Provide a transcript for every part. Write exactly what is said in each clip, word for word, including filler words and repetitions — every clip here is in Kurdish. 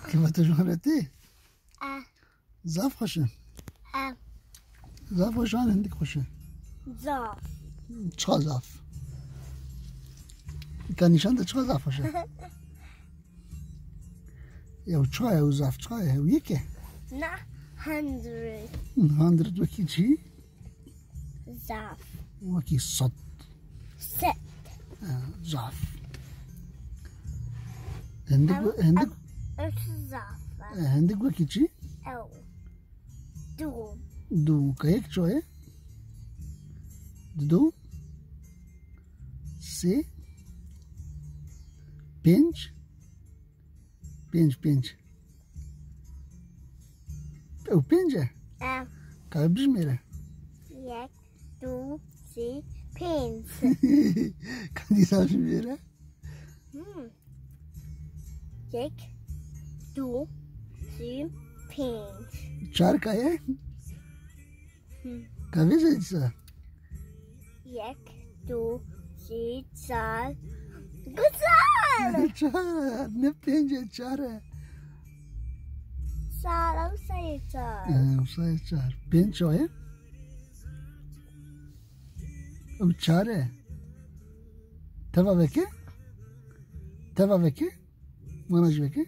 Kêfa te ji wan re tê? Eh, Zaf xweş e. eh, Zaf xweş an hindik xweş e. zaf. Çiqa zaf. Ka nîşan de çiqa zaf xweş e. Ew çiqa ye, ew zaf çiqa ye, ew yek e. Na hundred. Hundred wekî çi? Zaf. Wekî sed. Set. E, zaf. Hindik, Em- hindik, Ew zaf. e, hindik wekî çi? Ew. Du. Du. Ka yek çi ye? Du. Sê. Pênc. Pênc, pênc. Ew pênc e? Eh, Ka bijmêre. Yek, du, sê, pênc. Ka dîsa bijmêre. Hmm. Yek, du, sê, pênc. Çar ka ye? Hı. Ka vêce dîsa. Yek, du, sê, çar. Güzel. Çar. Ne pênc e, çar e. Çar, ew sayı çar. E, wisa ye çar. Pênc çawa ye? Ew çar e. Teva veke? Teva veke? Mana ji veke?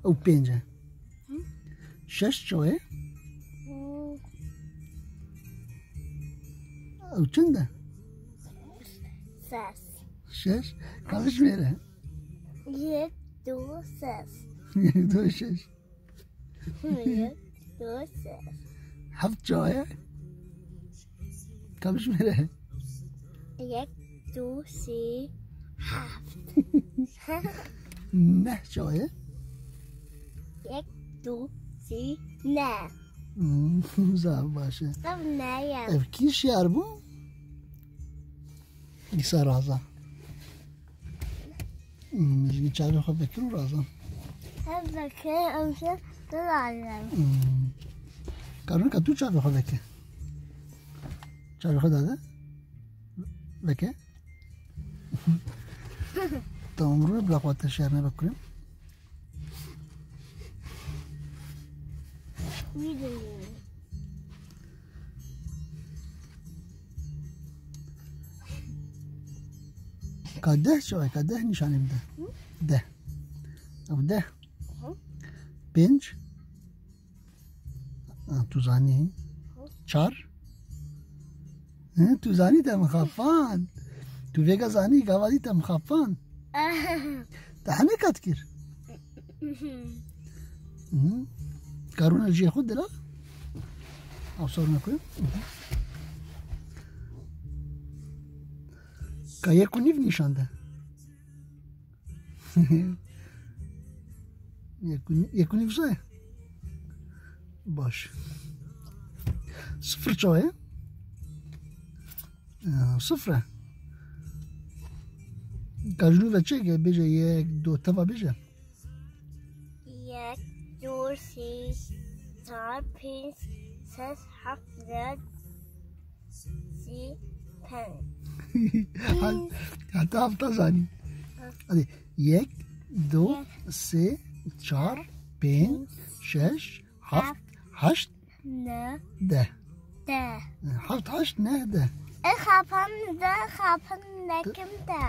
Ew pênc e. Şeş çawa ye? Hmm. Ew çend e? Ses. Şeş. Ka bijmêre. Yek, du, ses. Yek, du, şeş. Yek, du, ses. Heft çawa ye? Ka bijmêre. Yek, du, sê, heft. Neh çawa ye? Yek, du, sê, neh. Hmm, zaf baş e. Ev ne ye? Ev kî şiyar bû? Dîsa raza. Hmm, ji çavê xwe vekir û raza. Ev veke, ev şey, lazım. Hmm. Karûn ka tu çavê xwe veke. Çavê xwe dade. Veke. Tamam, rû bila xwe te şer nebe kurim. Wî dilî. Ka deh çawa, ka deh nîşanê bide. Deh. Ew deh. Hı. Pênc. Ha, tu zanî. Çar. Hı, tu zanî te mixafan. Tu vêga zanî, gava dî te mixafan. Te heneka dikir. Hı. Karûna jê xwe dira. Ew soruna ku. Ka yek û nîv nîşan de. Yek û, yek û nîv zay. Baş. Sifir çawa ye? Ee, sifir e. Ka ji nû ve çêke bêje yek, du, teva bêje. Yek, du, sê, çar, pênc, şeş, heft, deh, sî, pênc. Heta hafta zanî. Hadi. Yek, du, sê, çar, pênc, şeş, heft, heşt, Ne? deh. De. Heft, heşt, neh, deh. E, xapan de, xapan nekim de.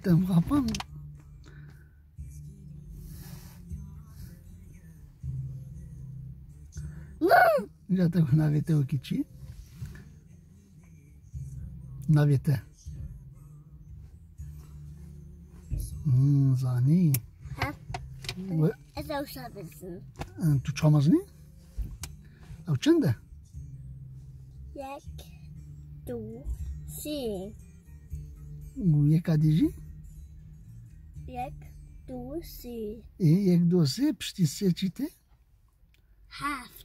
Te mixafan. Îca te ku navê te wekî çi? Navê te. Hmm, zanî. Ha? We- Ez ew şa bizim. Tu çawa mezinî? Ew çend e? Yek, du, sê. Û yeka dî jî? Yek, du, sê. Ê, yek, du, sê, piştî sê çi tê? Heft.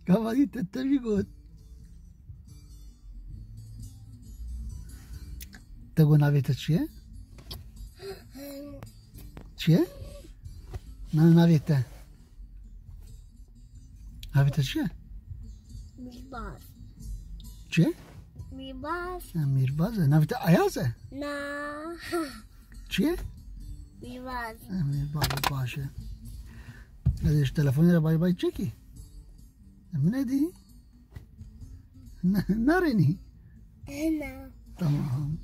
Gava dî te tevî got. Te got navê te çi ye? Çi ye? Na, navê te. Navê te çi ye? Mîrbaz. Çi ye? Mîrbaz. Ha, Mîrbaz e. Navê te Ayaz e? Na. Çi ye? Bîbaz. Em ê ba-, baş e. Ez ê ji telefonê re bay bay çekî. Min ê dî. Ne, nerênî. Hena. Tamam.